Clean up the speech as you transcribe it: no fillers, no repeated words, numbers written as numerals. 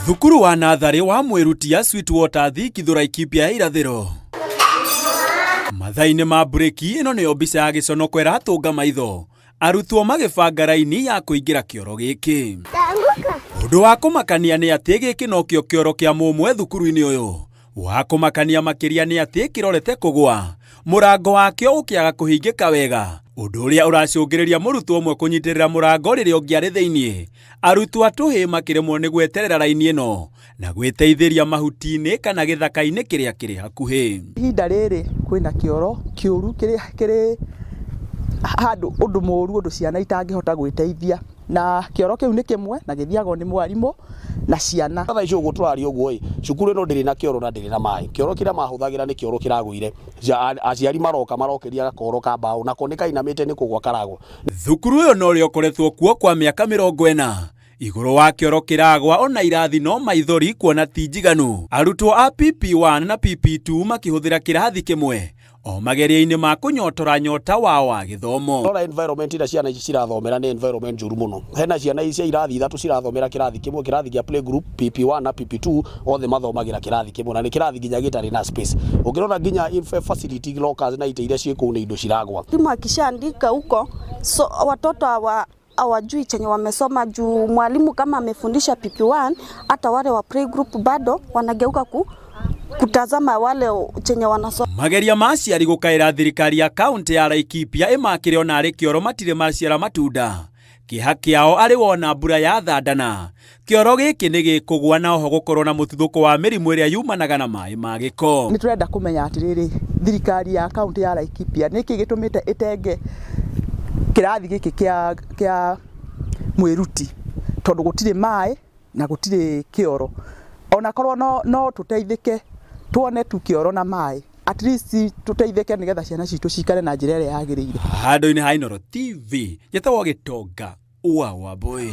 Thukuru wa natharĩ wa Mwĩrutia Sweetwater Thikithũ Laikipia ya irathĩro. Mathaa-inĩ ma mburĩki ĩno nĩyo mbica ya gĩconoko ĩratũnga maitho arutwo magĩbanga raini ya kũingĩra kĩoro gĩkĩ. Ũndũ wa kũmakania nĩ atĩ gĩkĩ nokĩo kĩoro kĩa mũmwe thukuru-inĩ ũyũ. Wa kũmakania makĩria nĩ atĩ kĩrorete kũgwa, mũrango wakĩo ũkĩaga kũhingĩka wega, ũndũ ũrĩa ũracũngĩrĩria mũrutwo ũmwe kũnyitĩrĩra mũrango rĩrĩa ũngĩ arĩ thĩinĩ. Arutwo a tũhĩĩ makĩremwo nĩ gweterera raini ĩno na gwĩteithĩria mahuti-inĩ kana gĩthaka-inĩ kĩrĩa kĩrĩ hakuhĩ. Ihinda rĩrĩ kwĩna kĩoro kĩũru kĩrĩ handũ ũndũ mũru ũndũ ciana itangĩhota gwĩteithia na kĩoro kĩu nĩ kĩmwe na gĩthiagwo nĩ mwarimũ na ciana. Thaa ici ũguo tũraria ũguo ĩ, cukuru ĩno ndĩrĩ na kĩoro na ndĩrĩ na maĩ. Kĩoro kĩrĩa mahũthagĩra nĩ kĩoro kĩragũire. Aciari maroka marokĩria gakoro ka mbaũ nako nĩ kainamĩte nĩ kũgwa karagwa. Thukuru ũyũ no ũrĩa ũkoretwo kuo kwa mĩaka 40 igũrũ wa kĩoro kĩragwa ona irathi no maithori kuona ti njiganu. Arutwo a PP1 na PP2 makĩhũthĩra kĩrathi kĩmwe o mageria-inĩ ma kũnyotora nyota wao wa gĩthomo. Rora environment ĩrĩa ciana ici cirathomera nĩ environment njũru mũno. Hena ciana ici cia irathi ithatũ cirathomera kĩrathi kĩmwe, kĩrathi kĩa playgroup, PP1 na PP2 othe mathomagĩra kĩrathi kĩmwe na nĩ kĩrathi nginya gĩtarĩ na space. Ũngĩrora nginya facility lockers na itĩ iria ciĩ kũu nĩ indo ciragwa. Mwalimu akishaandika huko, so watoto hawajui chenye wamesoma juu mwalimu kama amefundisha PP1 hata wale wa playgroup bado wanageuka kutazama wale chenye wanasoma. Mageria ma aciari gũkaĩra thirikari ya kaunti ya Laikipia ĩmakĩre ona arĩ kĩoro matirĩ maciara matunda. Kĩeha kĩao arĩ wona mbura ya thandana. Kĩoro gĩkĩ nĩ gĩkũgwa na oho gũkorwo na mũtuthũko wa mĩrimũ ĩrĩa yumanaga na maĩ ma gĩko. Nĩ tũrenda kũmenya atĩrĩrĩ, thirikari ya kaunti ya Laikipia nĩkĩ gĩtũmĩte ĩtenge kĩrathi gĩkĩ kĩa Mwĩruti tondũ gũtirĩ maĩ na gũtirĩ kĩoro. Onakorwo no tũteithĩke tuone tu kĩoro na maĩ, at least tũteithĩke nĩgetha ciana citũ cikare na njĩra ĩrĩa yagĩrĩire. Handũ-inĩ ha Inooro TV, njĩtagwo Gĩtonga wa Wambũi.